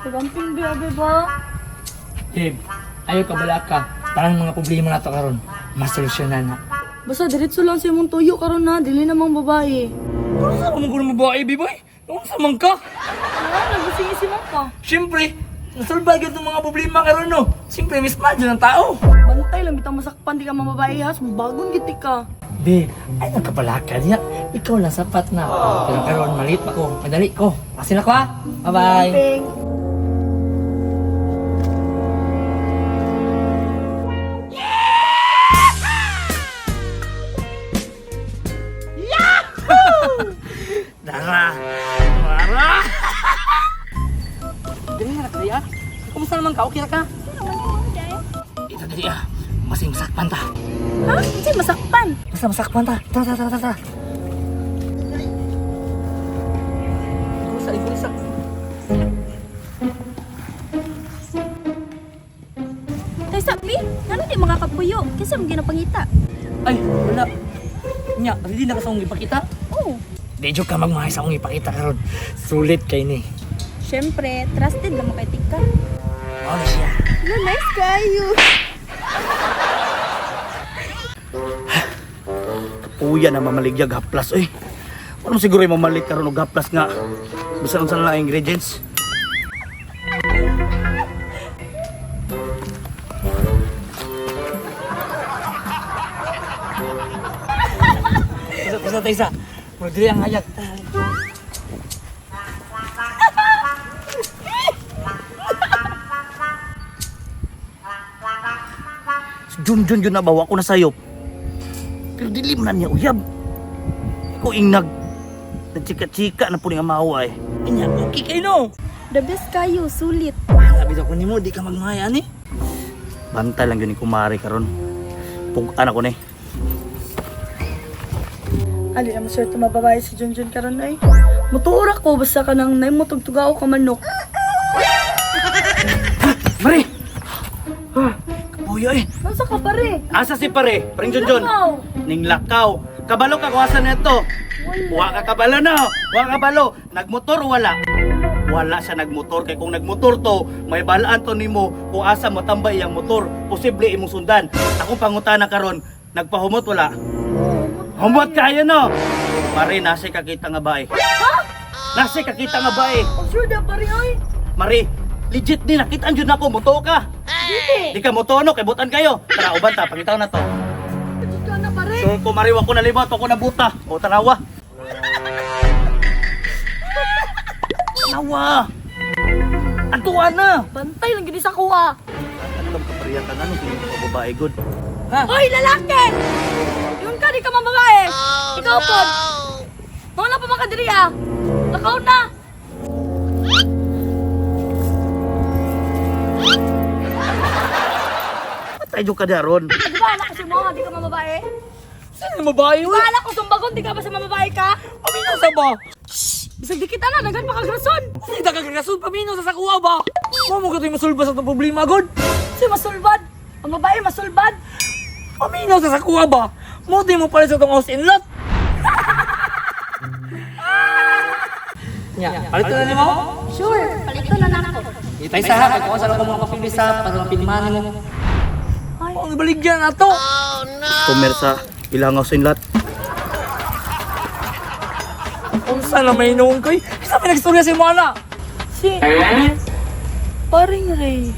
Pagamping biyabe ba? Babe, ayaw ka bala ka. Parang mga problema na to karon, masolusyonan na. Basta diretso lang sa imong tuyo karon na, dili namang babae. Ano sa mga gulong babae, biboy? Ano sa man ka? Ah, nagusing-isi man ka. Siyempre, nasolba agad ng mga problema karon no. Siyempre, miss dyan ang tao. Bantay lang bitang masakpan di ka mamabae has, bagon giti ka. Be, ay nagkapalaka niya. Ikaw lang sapat na. Pero karon maliit pa ko. Madali ko. Asin ako ha. Bye-bye. Ping. Dara! Dara! Dali na nakaliya. Kumusta naman ka? Okay na ka? Ito dali ah. Masing masakpan ta. Ha? Kasi masakpan. Basta masakpan ta. Tara, tara, tara, tara. Ikusa, ikusa. Kay sabi, ngano di mga kapuyo? Kinsa man ginapangita? Ay, wala. Nya, ready na ka sa akong ipakita? Oh, Di joke ka magmahay sa akong ipakita karon. Sulit kay ni. syempre, trusted na kay tika. Mao na siya. Yo, nice kayo. Kapuya na mamaligyag haplas oy. Ano siguro yung mamalit karon og haplas nga. Bisan unsa na lang ang ingredients. Isa, isa, isa. Murag dili ang hayag. Jun Jun yun na ba wa ko na sayop. Pero dili man na niya uyab. Ikaw ingnag. Nagchika-chika na po ni amawa eh. Inya, okay kay no. The best kayo, sulit. Sabi ko nimo, di ka magmahay ani. Bantay lang yun ni kumare karon. Pug-an ako ni. Ali na maswerte mababae si Junjun karon ay. Mutuor ako basta ka nang nay mutugtugao ka manok. Mare! Ah, kapuya eh. Nasa ka pare? Asa si pare? Paring Jun Jun. Lakaw. Ning lakaw. Kabalo ka kung asa nito. Wa ka kabalo no. Wa ka kabalo. Nagmotor o wala? Wala siya nagmotor kay kung nagmotor to, may balaan to nimo kung asa matambay iyang motor. Posible imong sundan. Akong pangutana karon, nagpahumot wala? Humot kayo no. Mare, nasa kakita nga ba eh? Nasa kakita nga ba eh? Oh, sure da pare oy. Mare, legit ni nakitaan jud nako moto ka. Dili. Di ka moto no, kay butan kayo. Tara uban ta, pangitaw na to. Jud ka na pare. So kung mariwa ko na libot, ako na buta. O tanawa. Tanawa. Antuan na. Bantay lang gid sa kuha. Ano lang kapariyatan ano kung ka babae good. Hoy lalaki! Yun ka di ka mababae. Ikaw pod. Mao na pa makadiri ah. Lakaw na. Patay jud ka daron. Di ba anak ko si mo, di ka mababae? Sino yung babae? Di ba anak ko sumbagon, di ka ba sa mababae ka? Paminaw sa ba? Bisag di kita na, daghan pa kag rason. Hindi ka kagasun, paminaw sa sakuha ba? Mo mo kato'y masulba sa itong problema, god. Si masulbad. Ang babae masulbad. Paminaw sa sakuha ba? Mo di mo pala sa itong house in lot. Nya, palito na nimo? Sure, palito na nako. Itay sa ha, kung sa lang ko mga papilis sa para mapilmahan nimo. Ay. Ay, ang baligyan na to. Customer sa ilang house in lot. Unsa na may noon koy? Isa may nagstorya si mo ana. Si Paring Ray.